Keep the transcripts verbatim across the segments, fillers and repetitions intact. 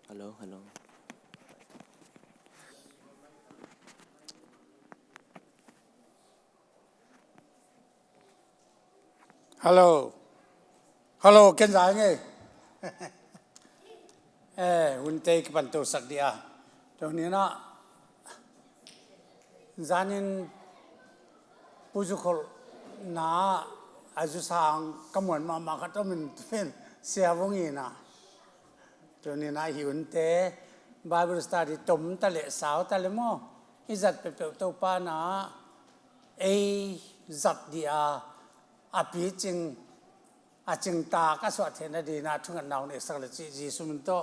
Hello, hello. Hello. Hello, ken zai nge. Eh, hun tei kipan to sak dia. To ni na. Zanin puzukhol na a zusang kamuan mama katomin tufen sia vungi na. Tuni na hi unte Bible study tom ta le sau ta le mo. I zat pepeu to pa na ei zat dia a picing a cingtak a suah theihna dina thungat nau ne sak le ci Jesu min to.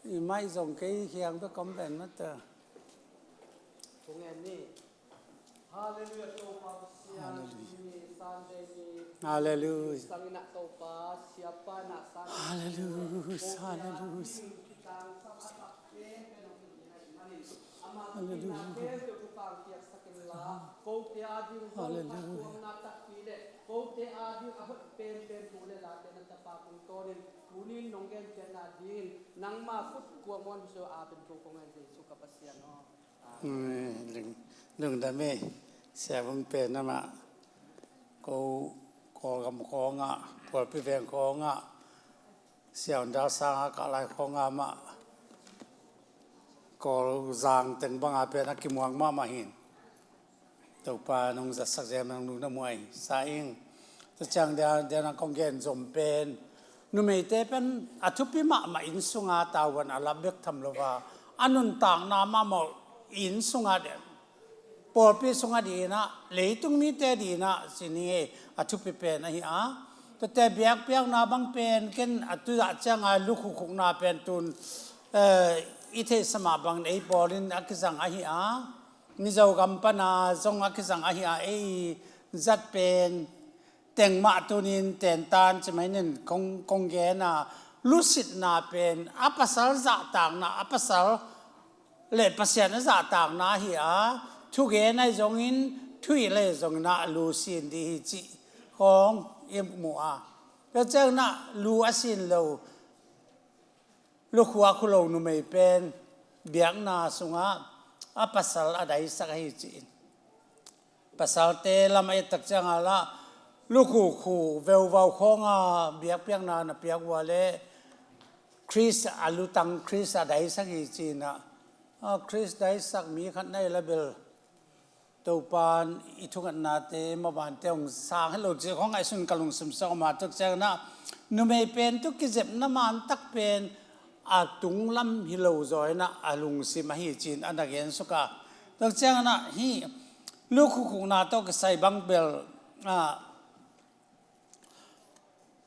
I mai zong kei hiang pe kom pen mata. Thungen ni. Hallelujah, Topa Pasian, Hallelujah. Tuni Sunday ni. Hallelujah. Sangin ah Topa, siapa in ah Sunday ni. Hallelujah, Kote hallelujah. Ading kitang sak a sak pen pen hong in ai manin. Ama Hallelujah. Tuni na pen tu tukang kiak sakin la. Kote ading Hallelujah. Tuang na takpi le. Kote ading a hot pen pen bu le la pen na tapa kung tonin. Tunin nong gen pen na dingin. Nangma khut kuang mon so a pen tu kong en Jesu ka Pasian aw. Lung, lungdam e, siavung pen amah ko Kawlgam khawngah, Pawlpi veng khawngah, siaundal sangah kahlai khawngah amah Kawlzang teng bangah pen a kimuang mahmah hin. Topa nong zatsak ziam nang nu na muai sa ing. Tua ciang dia dia nang kong gen zom pen numeite pen a thupi mahmah inn sunga tavuan a lap bek tham lo va a nuntakna mahmah inn sunga den pawlpi sunga dina leitung mite dina sini a thupi pen ahi a. Tuate biakpiakna bang pen ken a tuzah cianga lukhukhukna pen tun eh, i theihsa mah bangin ei pawlin a kizang ahi a. Mizo gam pana zong a kizang ahi a, ei zat pen tengmah tunin tentan cimai nin kong, kong gen a, lusitna pen a pasal zahtakna, a pasal le Pasian a zahtakna ahi a, thugen ahi zongin, thuhilh ahi zongin a lu sin dih hi cih khawng i mu a. Tua ciangin a lu a sin lo, lukhu a khu lo numei pen biakna sungah a pasal a daisak ahi ci-in. Pasalte lam a ettak ciangah lah lukhu khu veuvau khawnga biakpiakna na piak ua le Khrist a lutang Khrist a daisak hi ci-in ah, a Khrist daisak mi khat na hi la bel Topan i thungatnate mavante hong sang helo ci khong ngaihsun ka lungsim sawk a, tua ciangin ah numei pen tu kizepna mantak pen a tunglam hi lo zaw in ah a lungsim ahi ci-in a na gen suk a. Tua ciangin ah hih lukhukhukna tawh kisai bang bel ah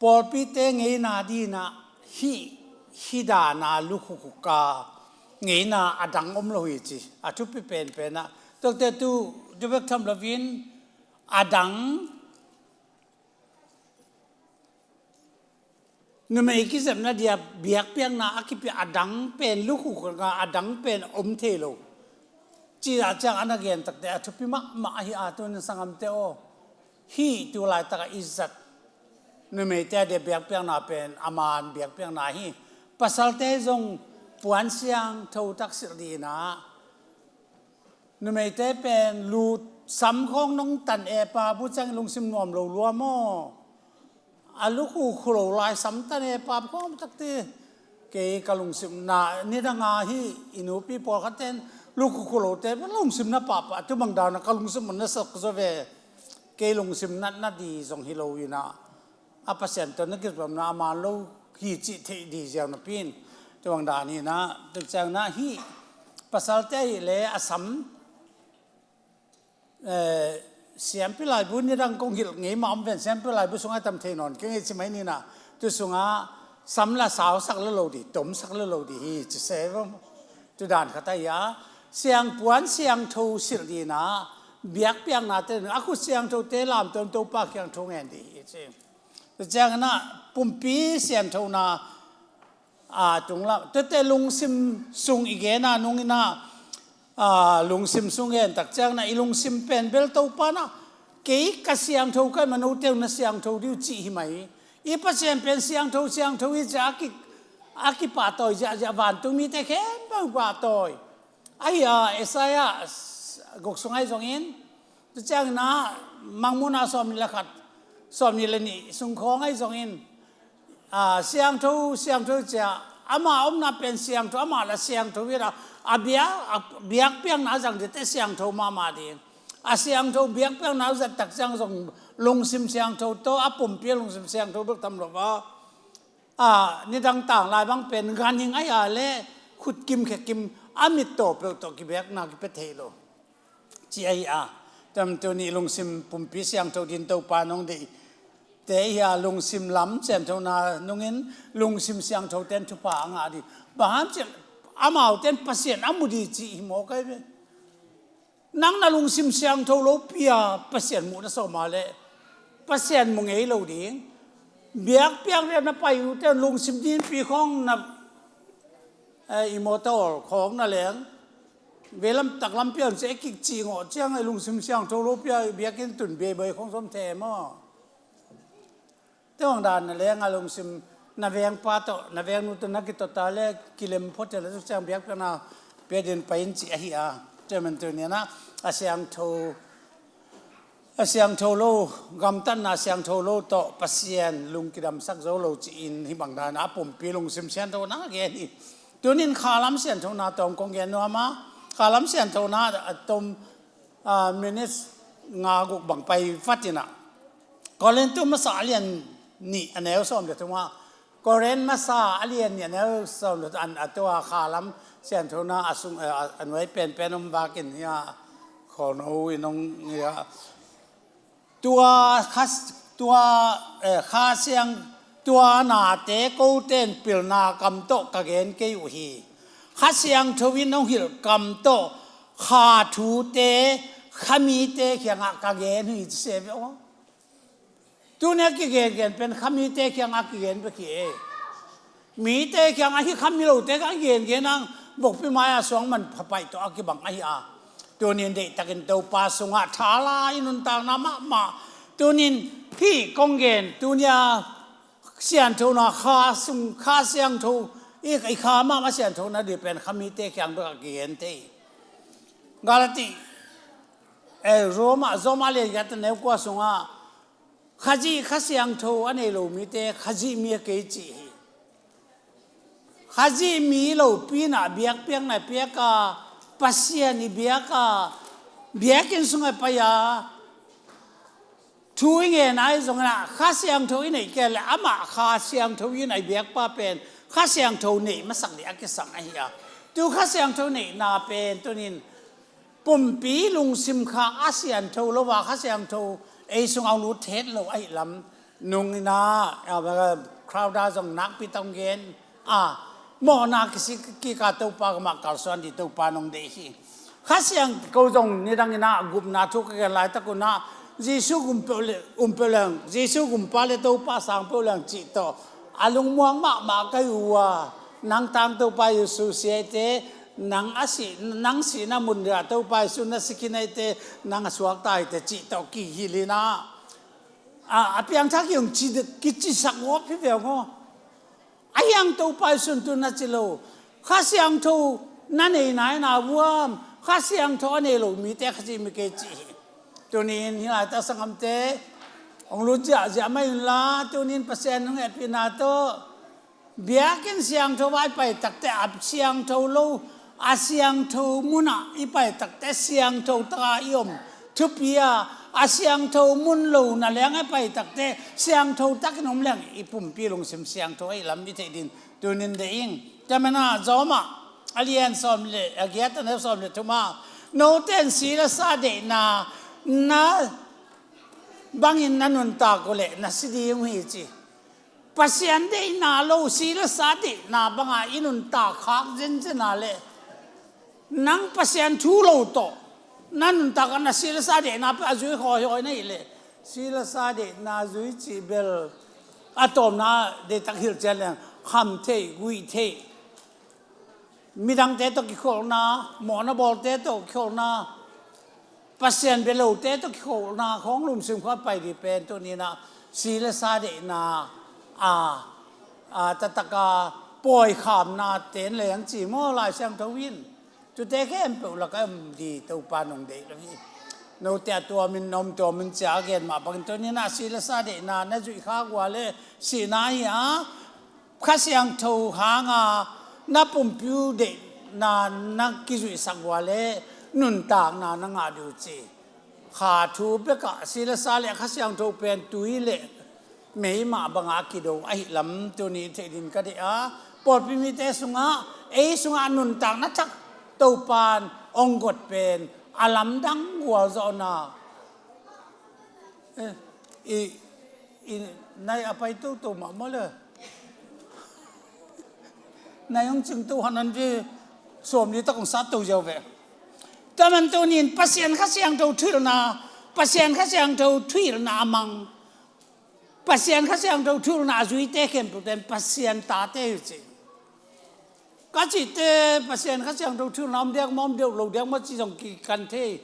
pawlpite ngeina dinah hih, hih dana lukhukhuk a ngeina a dang om lo hi ci a thupi penpen ah. Tuate tu, tu bek tham loin a dang numei kizepna dia biakpiakna a kipi a dang pen lukhukhuk a dang pen om thei lo. Ci a ciang a na gen takte a thupi mahmah ahi a, tunin sanggamte aw. Hih tu laitak a i zat numeite a dia biakpiakna pen a man biakpiakna hi. Pasalte zong puan siangtho tak silh dih in ah numeite pen lut sam khawng nong tan e pa bu ciang lungsim nuam lo lua maw? A lukhu khu lo lai sam tan e pa khawng takte kei ka lungsim na nidang a hi i nupi pawlkhat ten lukhu khu lote lungsim na pahpah tu bang dan a ka lungsim na sak zaw ve. Kei lungsim natna di zong hi lo in ah a Pasian tawh na kizopna a man lo hi cih theih di ziau napi in tua bang dan hi in ah tua ciangin ah hih pasalte ahih leh a sam eh, siampi laibu nidang kong hilh ngei mah om ven siampi laibu sungah tam thei nawn kei ngei ci mai ni in ah tu sungah sam la sausak la lo di tomsak la lo di hi ci se vong. Tu dan khat ahi a, siangpuan siangtho silh dih in ah biakpiaknate a khut siangthote lamtuam Topa kiang thu ngen dih hi ci. Tua ciangin ah pumpi sianthona a tunglam tuate lungsim sung i gen a nung in ah a lungsim sung gen tak ciangin ah i lungsim pen bel Topa in ah kei ka siangtho ka hih mah note uh na siangtho dih uh cih hi mai. I Pasian pen siangtho siangtho hi ci a ki a kipahtawi ziahziah, vantungmite khempeuh pahtawi. Ahi a, Isaiah guk sung ahi zongin, tu ciangin ah Mangmuhna sawmnih le khat, sawmnih le nih sung khawng ahi zongin, a, siangtho, siangtho cia, ama omna pen siangtho, ama la siangtho hi a, a bia, a biakpiakna a zang dite siangtho mahmah ding. A siangtho biakpiakna a zat tak ciang zong lungsim siangtho tawh, a pumpi lungsim siangtho bek tam lo a, a, nidang tanglai bang pen ganhing ahi a le, khutkim khekim a mittaw peuh tawh kibiakna kipia thei lo. Ci ahi a, tam tuni lungsim pumpi siangtho din Topa nong deih te hi a, lungsim lam sianthona nungin lungsim siangtho ten thupha a ngah ding. Bang hang cih, amaute in Pasian a mu ding cih hi maw kai ve. Nang na lungsim siangtho lo pi a Pasian muh na sawm a leh Pasian mu ngei lo ding. Biakpiak le na pai uh te lungsim dinpi khawng na, eh, i mawtaw khawng na leng, veilam taklam pian se kik cih ngawh ciang a lungsim siangtho lo pi a biakinn tun bebei khawng sawm the maw? Te hong dan na leng a lungsim na vengpa tawh, na vengnu tawh na kitawta le kilem phot le tuk ciang biakpiakna pia din pai in cih ahi a. Tua man tuni in ah a siangtho, a siangtho lo, gamtatna siangtho lo tawh Pasian lung kidamsak zo lo ci-in hih bang dan a pumpi lungsim siangtho na gen hi. Tunin khalam sianthona tawm kong gen nuam a, khalam sianthona a tom, a, minutes nga guk bang pai vat in ah. Korintu masa a lian nih a neu sawm le thum ah, Korin masa a lian nih a neu sawm le thum ah, a tua khalam sianthona a sung, a, a nuai penpen om vakin hi a, khawlno in hong hi a. Tua kha, tua, eh, kha siang, tua nate kote in pilna kam tawh ka gen kei uh hi. Kha siangtho in hong hilh kam tawh kha thute kha mite kiangah ka gen uh hi ci se ve aw. Tuni a kigengen pen kha mite kiangah kigen bek hi e. Mite kiangah hi kha milote ka gengen ang, vokpi mai-a suang man phapaih tawh a kibang ahi a. Tunin deihtakin Topa sungah thala i nuntakna mahmah. Tunin hih kong gen, tuni a sianthona kha sung, kha siangtho, i, i kha mahmah sianthona ding pen kha mite kiang bek a kigen thei. Galati, eh, Roma, Roma lian giat a neu kua sungah, Khazih kha siangtho a nei lo mite Khazih mi a kei ci hi. Khazih mi lopi in ah biakpiakna i piak a, Pasian i biak a, biakinn sungah i pai a, thu i ngen ahi zongin ah kha siangtho i neih kei leh amah kha siangtho in a i biakpa pen kha siangtho neih masak ding a kisam ahi a. Tu kha siangtho neihna pen tunin pumpi lungsim kha a siangtho lo a, kha siangtho ei sungah hong lut het lo ahih lam nung in ah, a, crowd ah zong nakpi tak hong gen a, mawhna kisik kik a Topa kamah kalsuan ding Topa nong deih hi. Kha siangtho zong nidang in ah gupna thu ka gen laitak un ah Jesu gum peuh le, um peuh leng, Jesu gumpa le Topa sang peuh leng cih tawh a lungmuang mahmah ka hi uh a, nang tang Topa Jesu si ahih teh, nang a si, nang sihna mun ah Topa Jesu na si khin ahih teh, nang a suakta hi teh cih tawh kihilh in ah, a, a piangthak hi ung ci, kicisak ngawp hi ve aw. A hiang Topa Jesu in tu na ci lo. Kha siangtho na nei nai na vuam, kha siangtho a nei lo mite Khazih mi kei ci hi. Tunin hih laitak sanggamte hong lut ziahziah mah inla, tunin Pasian hong hehpihna tawh biakinn siangtho ah i pai takteh a siangtho lo, a siangtho munah i pai takteh siangtho taka i om thupi a, a siangtho mun lo na leng a i pai takteh siangtho takin om leng i pumpi lungsim siangtho ahih lam i theih ding tunin deih ing. Tua manin ah Roma a lian sawm le, a giat a neu sawm le thum ah, note in si le sa deihna na bangin na nuntak uh leh na si ding uh hi ci. Pasian deihna lo, si le sa deihna banga i nuntak khak zenzen a leh, nang Pasian thu lo tawh na nuntak a na si le sa deihna peuh a zui hawihawi na hih leh, si le sa deihna zui cih bel a tawpna deihtak hilh ciat leng kham theih, guih theih, midangte tawh kikholhna, mawhna bawlte tawh kikholhna, Pasian bia lote tawh kikholhna khawng lungsim khawng a pai ding pen tuni in ah si le sa deihna a, a, taktak a pawi khamna ten leng ci maw, Lai Siangtho in. Tute khempeuh lakah om di Topa nong deih lo hi. Note a tuamin na om tuamin cia a gen mah bangin tuni-in ah si le sa deihna na zuih khak uh leh sihna hi a, Kha Siangtho hanga na pumpi uh deihna na kizuihsak uh leh nuntakna na ngah ding uh ci. Kha thu bekah si le sa le Kha Siangtho pen tui le mei mah banga kido ahih lam tuni theih dingin ka deih a, pawlpi mite sungah, ei sungah nuntakna thak Topan ong got pen a lamdang gualzawhna. Eh, i, i, nai a pai toto mah maw le. Nai hong cing to hanan ve, sawm li tak hong sat to ziau ve. Tua man tuni-in Pasian Kha Siangtho thuhilhna, Pasian Kha Siangtho thuhilhna a mang, Pasian Kha Siangtho thuhilhna a zuite khempeuh ten Pasian tate hi ci. Ka cihte Pasian Kha Siangtho thuhilhna om diak maw, om deuh lo diak maw cih zong kikan thei.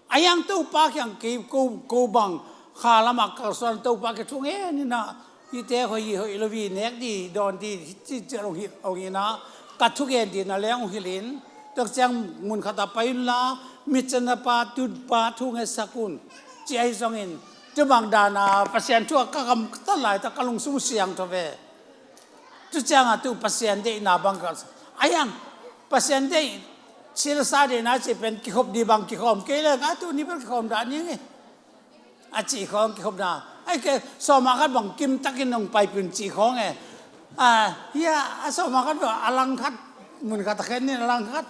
A hiang Topa kiang kei ko, ko bang kha lamah kalsuan Topa kiang thu ngen in ah, hihte hoih hi hoih lo hi, nek di dawn di cih ciang hong hilh, hong hilh in ah, ka thugen dingin a leng hong hilh in, tua ciang mun khatah pai unla, mi ciamtehpa, tupa thu ngetsak un, ci ahi zongin, tu bang dana Pasian thu a ka gamtat laitak ka lungsim siangtho ve. Tu ciangah tu Pasian deihna bang ka, a hiang Pasian deih, si le sa deihna cih pen kikhop ding bang kikhawm kei leng a, tuni bel kikhawm dah ning e. A cih khawng kikhopna. Ai ke, sawm a khat bang kimtakin nong paipih un cih khawng e. A, hia, a sawm a khat bang a lang khat, mun khat a khen in a lang khat.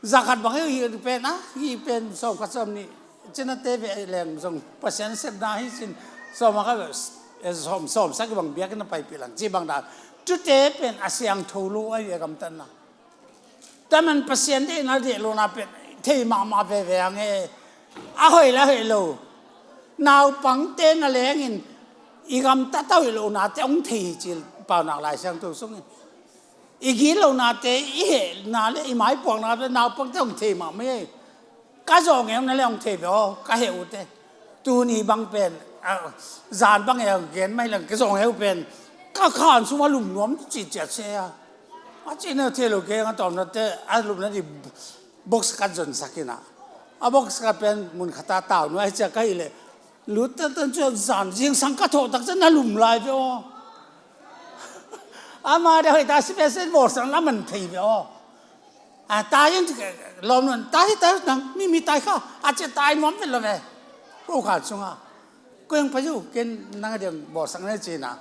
Za khat bang hi pen a, hi pen sawm khat sawm nih. Cinate ve leng zong Pasian sepna hi cin sawm a khat, eh, sawm, sawm sak bang biakinn a paipih lang. Cih bang dan. Tute pen a siangtho lo ahi ve gamtatna. Tua man Pasian deihna deih lohna pen thei mahmah veve ang e. A hoih le a hoih lo. Naupangte na lengin i gamtat a hoih lohnate hong thei hi ci Paunak Lai Siangtho sungin. I gitlohnate, i hehna le i maipuaknate naupangte hong thei mahmah e. Ka zawh ngeuna le hong thei ve aw, ka heh ute. Tuni bang pen, a, zan bang e hong gen mai leng ka zawh ngeu pen. Ka khan sungah lum nuam cihciat se a. A cihna thei lo keng a tawmnate, a lupna ding box khat zonsak in a. A box khat pen mun khatah tau nuai ciah ka hih leh. Lut tantan ciah zan zingsang ka thawh tak ciah na lum lai ve aw. Ama dia hoih ta si pesen bawlsak na man thei ve aw. A, tai in lawm nun, tai, tai nang, mi, mi tai kha, a ciah tai nuam vet lo ve. Ko khan sunga. Ko hong pai uh, ken nang a diang bawlsak na hi ci-in a.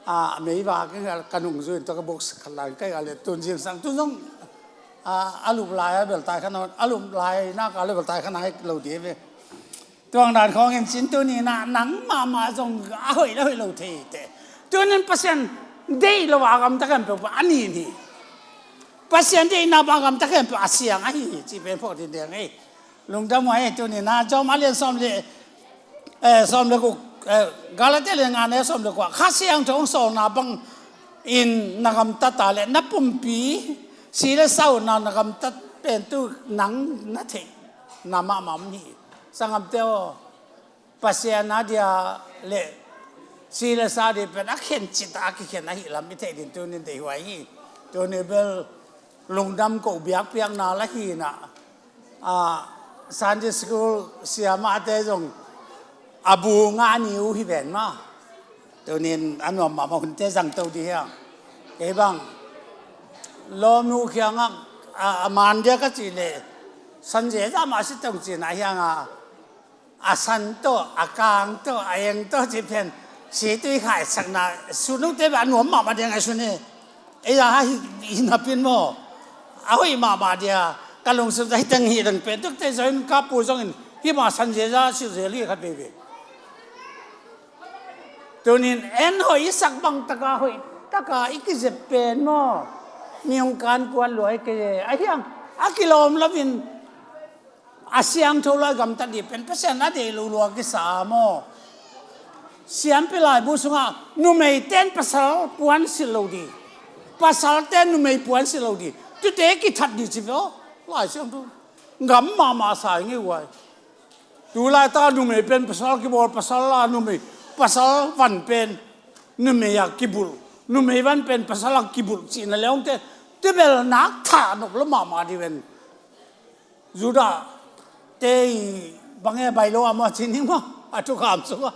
A, meiva, ken ka nungzui in tua ka box khat lai, kai ka le tun zingsang, tun zong, a, a lup lai a bel tai kha na, a lup lai nak a le bel tai kha na hi lo ding ve. Tua dan khawngin cin tuni-in ah nang mahmah zong a hoih le hoih lo thei te. Tunin Pasian deih lo a gamta khempeuh a nin hi. Pasian deihna bang a gamta khempeuh a siang ahi hi, cih pen phawk ding deng ei. Lungdam uh a hi tunin ah, Rom a lian sawm le, eh, sawm le guk, eh, Galatia lian nga neu sawm le guk ah, Kha Siangtho hong sawlna bangin na gamtat a leh na pumpi, si le sa uh na, na gamtat pen tu nang na theih na mahmah om hi. Sanggamte aw, Pasian a dia le si le sa ding pen a khen cita a kikhen ahih lam i theih ding tunin deihhuai hi. Tuni bel lungdam ko biakpiakna la hi na. A, Sunday school siamahte zong a bu ngah ni uh hi ven mah. Tunin a nuam mahmah hunte zangto dih hiam. Kei bang lawm uh kiangah a, a man dia ka cih leh Sunday zah mah si tong cihna hiang a, a san tawh, a kang tawh, a eng tawh cih pen, si tui khaisakna, sut lote beh a nuam mahmah dia ngaihsun hi. Ei a hi, hi napin maw. A hoih mahmah dia, ka lungsim tawh hi teng hi teng pen, tukte zong in ka pu zongin, hi mah san zia za, si zia li khat veve. Tunin, en hoih i sak bang taka hoih, taka i kizep pen maw. Mi hong kan kuan luai kei, a hiang, a kilawm loin, a siangtho lai gamtat dih pen Pasian a deih lo lua kisa maw. Siampi laibu sungah numei ten pasal puan silh lo dih. Pasal ten numei puan silh lo dih. Tute kithat dih ci ve aw. Lai Siangtho gam mahmah sa i ngei uai. Tulai ta numei pen pasal kibawl, pasal la numei, pasal van pen numei a kibulh. Numei van pen pasal a kibulh cihna le hong te, tebel nak thah nop lo mahmah dih ven. Judah te i bang e bai lo a maw ci ning maw, a thukham sungah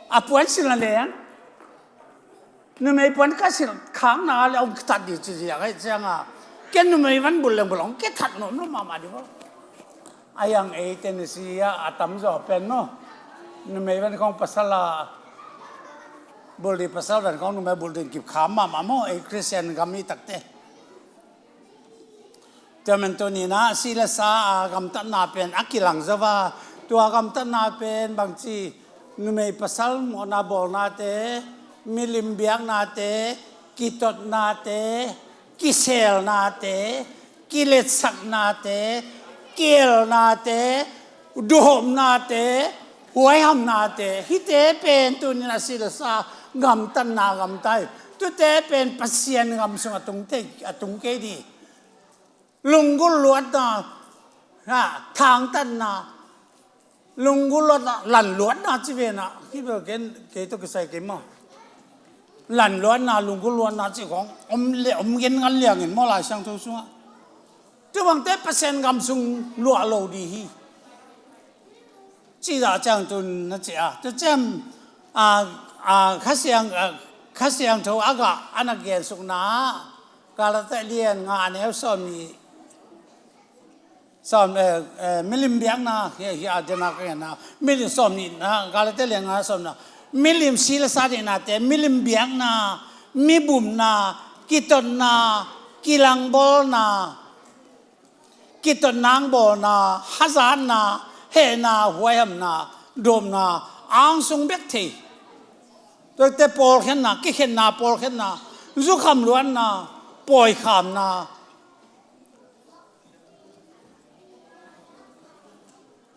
a puan silh na leng, numei puan ka silh khakna le hong kithat dih ci ziak ahi cianga, ken numei van bulh leng bulh hong kithat nop lo mahmah dih maw. A yang ei Tennessee ah a tamzaw pen maw, numei van khong pasal a bulh dih, pasal van khong numei bulh dih kip kham mahmah maw, ei Khristian gam i takte. Tua man tuni-in ah si le sa a gamtatna pen a kilang zo a, tua gamtatna pen bangci, numei pasal mawhna bawlnate, milim biaknate, kitotnate, kiselnate, kiletsaknate, kielnate, duhopnate, huaihamnate, hihte pen tuni-in a si le sa gamtatna gamta hi. Tuate pen Pasian gam sung a tung thei, a tung kei dih. Lunggulh luatna, ha, thangtatna, lunggulh luatna, lanluatna ci ve na, kibel ken kei tawh kisai kei maw. Lanluatna, lunggulh luatna ci khong om le om gen ngal liangin maw, Lai Siangtho sungah. Tua bangte Pasian gam sung luah lo dih hi. Cih zah ciang tun na ci a, tua ciang, a, a, Kha Siang, a, Kha Siangtho a gah a na gensukna ah, Galati lian nga a neu sawm nih, sawm, eh, eh, milim biakna, hi, hi a dena ka genna, milim sawm nihna, Galati lian nga sawm na, milim si le sa dihnate, milim biakna, mibumna, kitotna, kilangbawlna, kitotna, bawlna, hazatna, hehna, huaihamna, dawpna, angsung bek thei. Tuate pawlkhenna, kikhenna, pawlkhenna, zukham luatna, pawikhamna.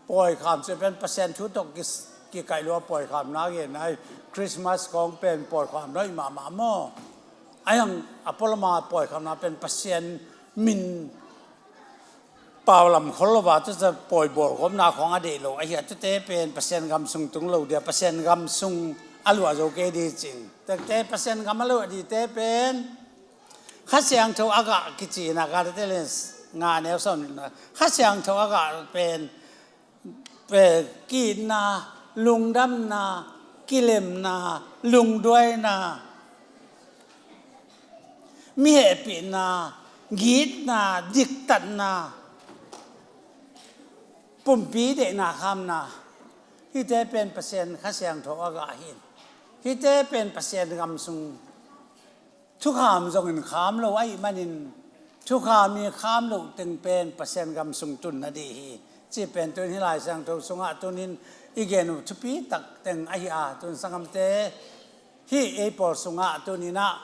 Pawikham ci pen Pasian thu tawh ki, kikaih lua pawikham na gen ai. Christmas kong pen pawikham na i mahmah maw. Ai ang a pualama pawikham na pen Pasian min paulam khol lo va, tuta pawi bawlkhopna khong a deih lo ahi a, tuate pen Pasian gam sung tung lo dia, Pasian gam sung a luah zo kei di cin. Tuate Pasian gam a luah dite pen Kha Siangtho a gah kici na, Galati lian nga neu sawm nihna, Kha Siangtho a gah pen, pen ki-itna, lungdamna, kilemna, lungduaina, mi hehpihna, gitna, diktatna, pumpi deihna khamna, hihte pen Pasian Kha Siangtho a gah hi. Hihte pen Pasian gam sung thukham zongin kham lo ahih manin, thukham i kham loh teng pen Pasian gam sung tun na dih hi. Cih pen tun hih Lai Siangtho sungah tunin i gen uh thupi tak teng ahi a, tun sanggamte, hih ei pawl sungah tuninah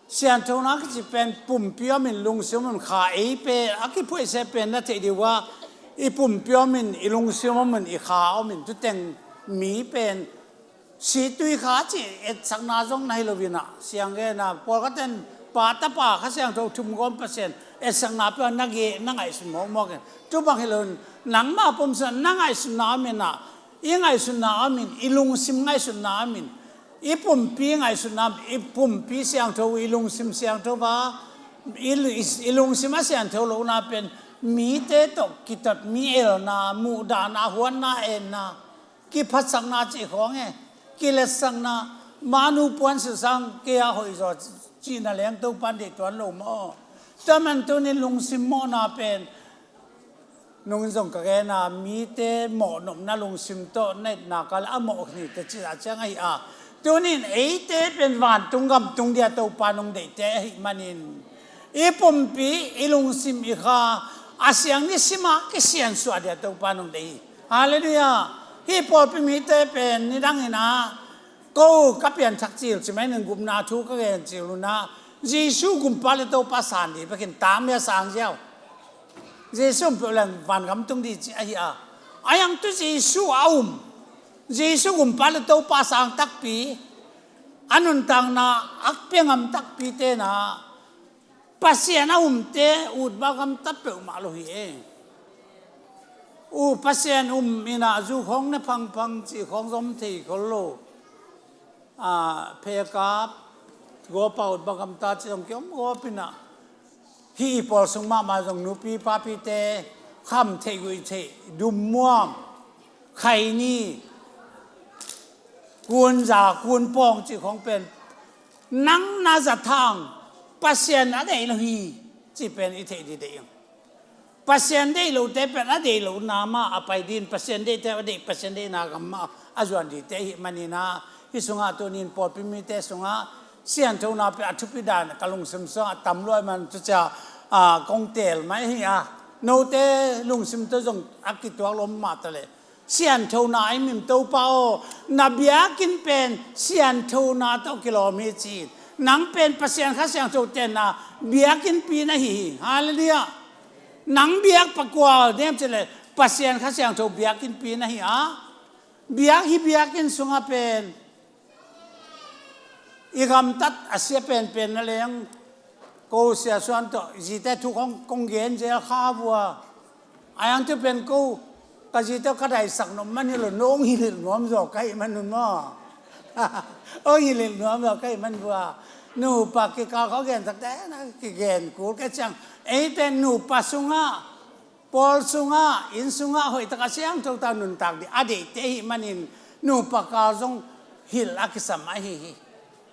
sianthona kici pen pumpi omin lungsim omin kha ei pen a kiphuaise pen na theih dih uh a, i pumpi omin, i lungsim omin, i kha omin, tuteng mi pen si tui kha ci etsakna zong na hi loinah, siang gena pawlkhaten Pa, Tapa, Kha Siangtho thumgawm Pasian etsakna peuh na geh, na ngaihsun mawkmawk in, tu bang hi loin nangmah pumsung na ngaihsunna om inah, i ngaihsunna om in, i lungsim ngaihsunna om in, i pumpi ngaihsunna om in, i pumpi siangtho, i lungsim siangtho va, i, i, i lungsim a siangtho lohna pen mite tawh kitot, mi elna, muhdahna, huatna, enna, kiphatsakna cih khawng e, kiletsakna, manu puan silsang kei a hoihzaw cihna leng Topan deih tuan lo maw. Tua man tunin lungsim mawhna pen nungin zong ka gena, mite mawhnopna lungsim tawh na etna kal a mawh khinite cih a ciang ahi a. Tunin eite pen vantung gamtung dia Topa nung deihte ahih manin i pumpi, i lungsim, i kha a siang nisima kisiansuah dia Topa nung deih hi. Halleluiah. Hih pawlpi mite pen nidangin ah ko ka pianthak cil ci mai ning, gupna thu ka gen cil unah Jesu gumpa le Topa san dih bekin tangmia sang ziau. Jesu um peuh leng vangam tung dih ci ahi a. A yangtu Jesu a um, Jesu gumpa le Topa sang takpi, a nuntakna a pia ngam takpi tenah Pasian a umte ut ba gamta peuhmah lo hi e. U Pasian um inah zu khawng ne phangphang cih khawng zom thei khol lo. A, phekap, Gawp a ut bang gamta ci zong kiom gawp in ah, hih i pawl sung mahmah zong nupi papite kham theih guih theih, dummuam, khaini, kunza kunpawng cih khawng pen nang na zat hang Pasian a deih lo hi cih pen i theih dih deih ing. Pasian deih lote pen a deih lohna mah a pai dih in, Pasian deihte a deih, Pasian deihna gam mah a zuan dihte ahih manin ah, hih sungah tuni in pawlpi mite sungah sianthona pen a thupi dan ka lungsim sungah a tam lua ahih man tu cia, a, kong teel mai hi a, note lungsim tawh zong a kituak lo mah ta leh, sianthona a i mim Topa aw, na biakinn pen sianthona tawh kilawm hi ci-in, nang pen Pasian Kha Siangtho tenna biakinnpi na hi hi. Hallelujah. Nang biak pakua nem ci leh Pasian Kha Siangtho biakinnpi na hi a, biak hi biakinn sungah pen i gamtat a sia penpen na leng, ko Sia Suan tawh zite thu kong, kong gen zel kha vua. A yang tu pen ko ka zite ka daisak nop man hi lo, no ong hilh nuam zaw ka hih man un maw? Ong hilh nuam zaw ka hih man vua. Nupa kikal khawng gen takte na kigen kul ka ciang, eite nupa sungah, pawl sungah, inn sungah hoih takah siangtho tak nuntak dih a deihte ahih manin nupa kal zong hilh a kisam ahi hi.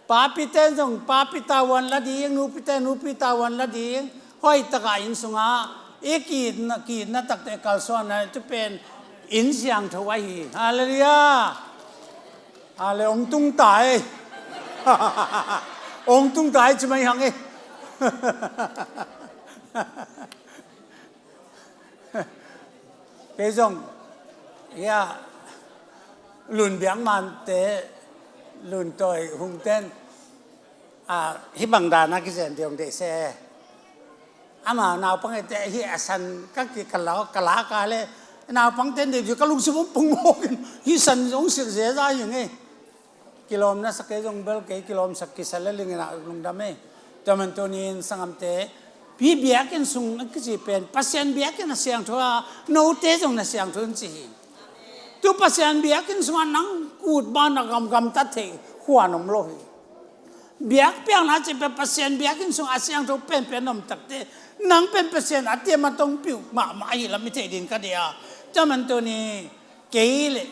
Papite zong papi tavuan la ding, nupite nupi tavuan la ding, hoih takah inn sungah i kitna, kitna takte kalsuanna tu pen inn siangtho ahi hi. Hallelujah. Hallelujah. Ong tung tai. Ong tung tai ci mai hang e. Kei zong, ya, Lun Biak Mante, Lun Tawi Hungten, a, hih bang dan a kizen ding deih se. Ama naupang ete hih a san ka ki ka lau, ka la ka le, naupang ten deih ding ka lungsim om pung mawk in, hih san zong silh zeza hi ing e. Kilawm na sa kei zong bel kei kilawm sak kisa le ling in ah lungdam e. Tua man tuni in sanggamte, hih biakinn sung a kici pen Pasian biakinn a siangtho a, note zong na siangtho in ci hi. Tu Pasian biakinn sungah nang kut ban a gamgam tat thei huan om lo hi. Biakpiakna ci pen Pasian biakinn sungah a siangtho penpen om takte, nang pen Pasian a tiam a tongpiu mahmah ahi lam i thei ding ka deih a. Tua man tuni kei le,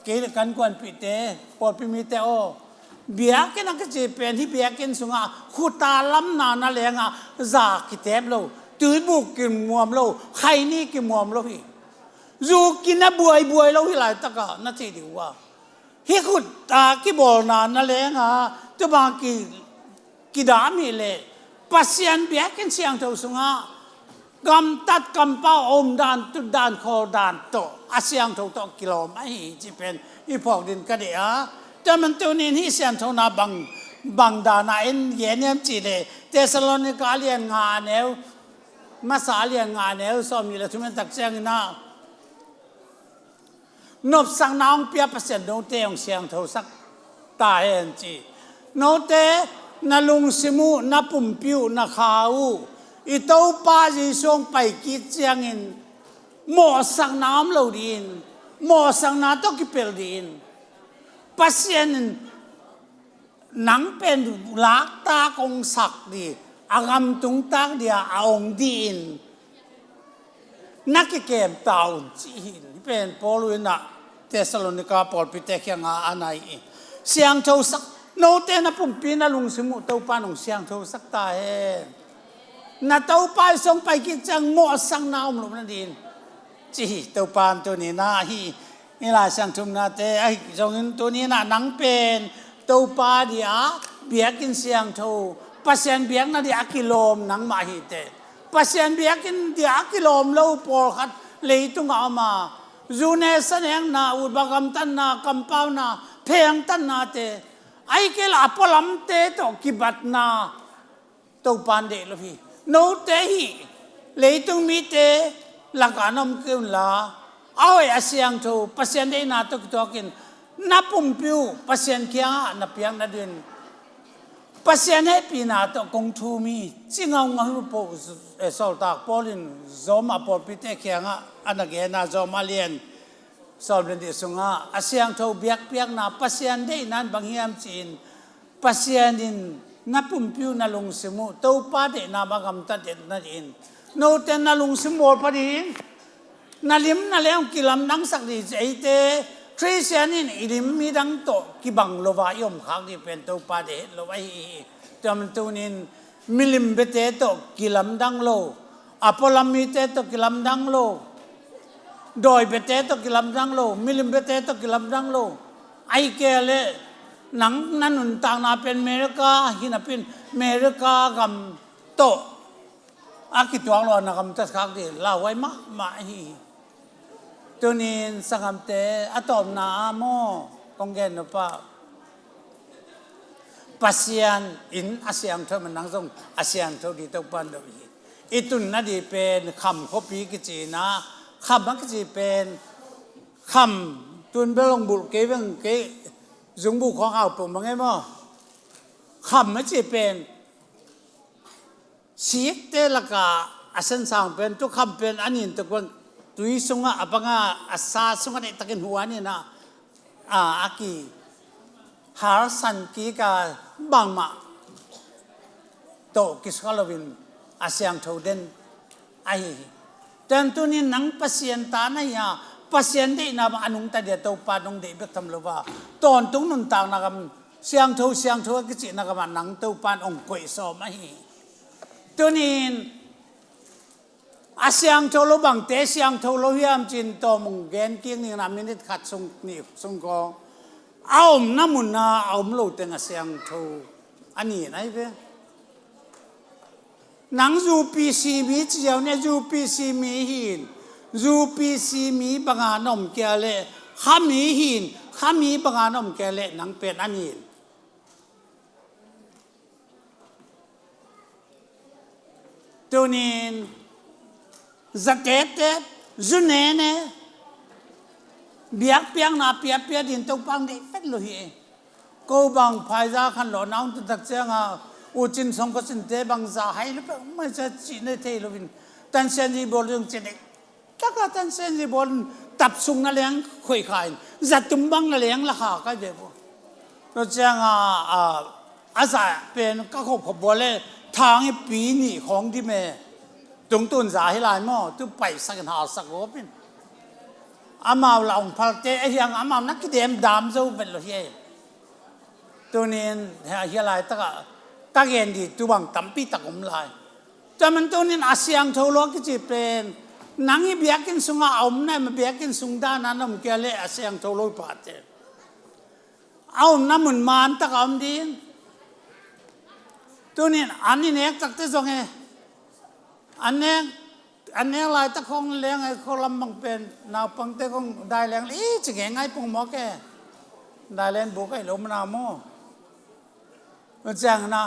kei le kan kuanpihte, pawlpi mite aw, biakinn a kici pen hih biakinn sungah khuta lamna na lengah za kitep lo, tuibuk kimuam lo, khaini kimuam lo hi. Zu kina buaibuai lo hi laitakah na thei ding uh a. Hih khuta kibawlna na lengah tubang ki kidam hi leh Pasian biakinn siangtho sungah gamtat kampau a om dan, tut dan, khawl dan tawh a siangtho tawh kilawm ahi ci pen i phawk ding ka deih a. Tua man tuni in hih sianthona bang, bang dan a en gen hiam ci leh Thessalonika a lian nga a neu, masa a lian nga a neu sawmnih le thum en tak ciangin ah, nopsakna hong pia Pasian note hong siangthosak ta hen ci. Note na lungsim uh, na pumpi uh, na kha uh i Topa Jesu hong pai kik ciangin mawhsakna om lo ding in, mawhsakna tawh kipelh ding in, Pasian in nang pen laktak hong sak ding, a gamtung tak ding a, a ong ding in na kikem ta un ci hi. Hih pen Paul in ah Thessalonika pawlpite kiangah a nai hi. Siangthosak, note na pumpi na lungsim uh Topa in hong siangthosak ta hen. Na Topa i song pai kik ciang mawhsakna om lo na ding in ci hi. Topa in tuni in ah hih i Lai Siangtho thumnate ahi zongin tuni in ah nang pen Topa dia biakinn siangtho, Pasian biakna dia a kilawm nangmah hi teh. Pasian biakinn dia a kilawm lo pawlkhat leitungah om a, zu ne sa nekna, utbak gamtatna, kampauna, phengtatnate, ahih kei leh a pualamte tawh kibatna Topa in deih lo hi. Note hih leitung mite lakah na om kei unla, a hoih a siangtho Pasian deihna tawh kituakin na pumpi uh Pasian kiangah na piak nadingin Pasian hehpihna tawh kong thum hi ci ngaungau hi uh. Sawltak Paul in Roma pawlpite kiangah a na gen a, Roma lian sawm le nih sungah a siangtho biakpiakna Pasian deihna in bang hiam ci-in, Pasian in Na pumpi uh na lungsim uh Topa deihna mah gamtat nadingin, note na lungsim bawl pah ding, na lim na lem kilamdangsak ding. Eite Khristian in i lim midang tawh kibang lo a i om khak ding pen Topa deih het lo ahi hi. Tua man tunin milim biate tawh kilamdang lo, a pualam mite tawh kilamdang lo, dawi biate tawh kilamdang lo, milim biate tawh kilamdang lo. Ahih kei leh nang na nuntakna pen America hi napi-in, America gam tawh a kituak lo a na gamtat khak ding lauhuai mahmah ahi hi. Tunin sanggamte, a tawpna ah maw, kong gen nop ah, Pasian in a siangtho mah, nang zong a siangtho ding Topa in dong hi. I tunna ding pen Kham khuapi kici-in ah, Kham a kici pen, Kham, tun bel hong bulh kei veng, kei zungbuh khawng au peuhmah ngei maw. Kham a ci pen sikte lakah a siangsang pen, tu Kham pen a nin tuk bang, tui sungah a bang a, a sa sungah deihtakin huan in ah, a, a kihalsan kik a, bangmah tawh kisuak loin a siangtho den ahi hi. Tua ahih manin tunin nang Pasian ta na hi a, Pasian deihna bang a nungta ding a Topa nong deih bek tham lo a, tawntung nuntakna gam, siangtho, siangtho a kicihna gamah nang Topa in hong koih sawm ahi hi. Tunin a siangtho lo bangte siangtho lo hiam ci-in tawm hong gen kik ning a, minute khat sung, nih sung khawng. A omna mun ah a om lo teng a siangtho a ni na hi ve. Nang U P C mi ci ziau ni a, U P C mi hi in, U P C mi bang a na om kei leh, Kham mi hi in, Kham mi bang a na om kei leh nang pen a ni in. Tunin, za tete, zu nene, biakpiakna piapia ding Topa hong deih vet lo hi. Ko bang phaizah khanlawhna hong tun tak ciangin, U Cin Song Kho Cinte bang za hai lo peuhmah ci-in cih na thei loin, tansianzi bawl ding ci-in, taka tansianzi bawl in, tap sung na leng khoih kha in, za tum bang na leng la kha ka hi ve uh. Tua ciangin, a, a, a za pen ka khop khop bawl leh, thang i pi nih khawng dim e. Tungtun za hi lai maw, tu paisak in halsak gawp in. Amau la hong phalte, a hiang amau na kidem dam zo vet lo hi e. Tunin, hia, hia laitakah, ka gen ding tu bang tampi tak om lai. Tua man tunin a siangtho lo a kici pen, nang i biakinn sungah a om na, ma biakinn sung dan a na om kei leh a siangtho lo i pate. A omna mun man tak a om ding. Tunin, an i nek takte zong e. An nek, an nek laitak khawng leng e, khualam bang pen, naupangte khawng dai leng, i ci ngeingai pong mawk e. Dai leng buk a hi lo mana maw. Ciang na,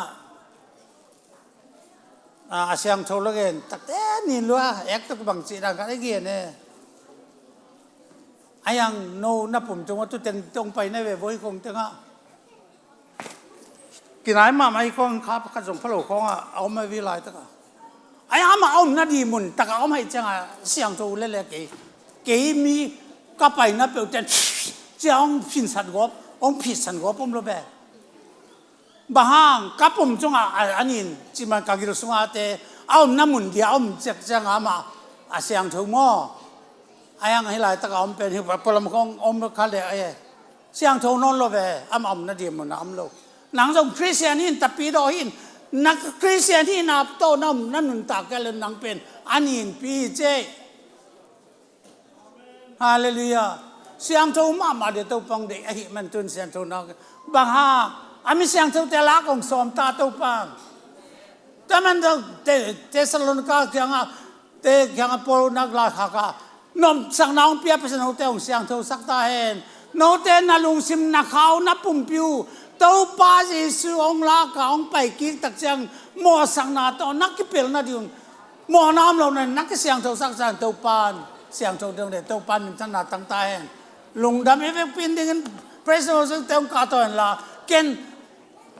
a, a siangtho lo gen takte ni lua, ek tuk bang cih dan khat a gen e. A hiang no na pum tung a tu teng tong pai na ve voi kong tengah. Kinai mahmah i khawng kha pakhat zong pha lo khawngah a om a vi laitakah. A hiang amah a omna ding mun takah a om ahih ciangin siangtho lele kei. Kei mi ka paina peuh ten cia hong phinsan gawp, hong phinsan gawp om lo ve. Bang hang, ka pum cungah a, a nin, ci man ka gil sungah te, a omna mun dia a om ciak ciangin amah a siangtho maw. A hiang hi laitakah a om pen hi, pualam khawng om kha leh, e, siangtho nawn lo ve, amah omna dia mun a om lo. Nang zong Khristian hi in tapi daw hi in, na Khristian hihna tawh na om, na nuntak kei leh nang pen a ninpi hi cei. Halleluiah. Siangtho mahmah ding Topa hong deih ahih man tun siangtho nak. Bang hang, a mi siangthote lak hong sawm ta Topa. Tua man dong Te-, Thessalonika kiangah, te kiangah Paul nak lai khak a, nopsakna hong pia Pasian, note hong siangtho sak ta hen. Note na lungsim, na khau, na pumpi uh Topa Jesu hong lak a, hong pai kik tak ciang mawhsakna tawh na kipelh nading, mawhna om lo na, na kisiangtho sak ciang Topa in siangtho ding le, Topa in minthanna tang ta hen. Lungdam i vekpi in dingin praise and worship te hong kahto hen la, ken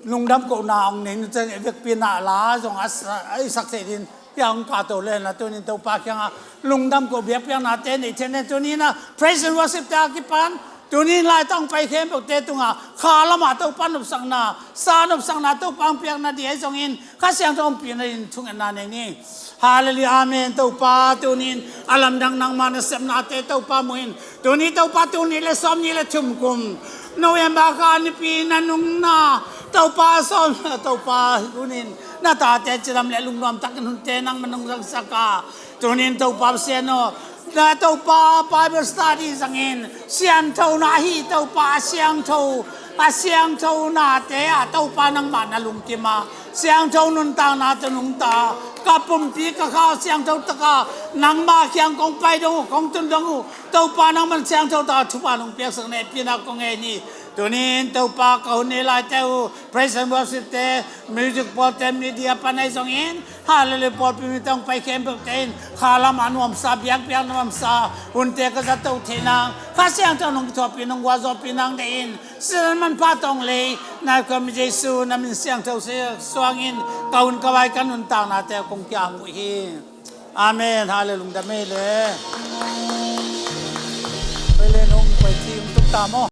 lungdam kohna hong nei ni ciang i vekpi in a la zong a sa-, a i sak thei ding, hia hong kahto le hen la, tunin Topa kiangah lungdam koh biakpiakna te nei thei hen. Tunin a praise and worship te a kipan Tuni in lai tawh hong pai khempeuhte tungah kha lamah Topa nopsakna, sa nopsakna Topa hong piakna ding ahi zongin Kha Siangtho ompihna in thungetna nei ni. Halleluiah, amen. Topa, tuni in a lamdang nangma nasepnate Topa muh in. Tuni Topa, tuni le sawmnih le thum kum November kha nipi na nungna Topa sawm, Topa hun in na tate cidam le lungnuam takin hunte nangma nong zangsak a, tuni in Topa Pasian aw, na Topa Bible study zangin sianthona ahi Topa a siangtho, a siangthonate ah Topa nangmah na lungkim a, siangtho nuntakna tawh nungta, ka pumpi ka kha siangtho taka nangma kiang kong pai dong uh, kong tun dong uh, Topa nangman siangtho taka thupha nong piaksak na hehpihna kong ngen hi. Tuni in Topa ka hun nei laite uh, praise and worship te, music pawlte, media pan ahi zongin, halleluiah, pawlpi mi tawh hong pai khempeuhte in kha lamah nuamsa, biakpiak nuamsa hunte ka zato theih nang, Kha Siangtho nong kithuahpih, nong gualzawhpih nang deih in, sisan manpha tawh hong lei, na Kha Siangtho Jesu na min siangtho suangin ka hun ka vai ka nuntaknate kong kiam uh hi. Amen. Halleluiah. Dam ei le. Pai le nong pai thim tuk ta maw.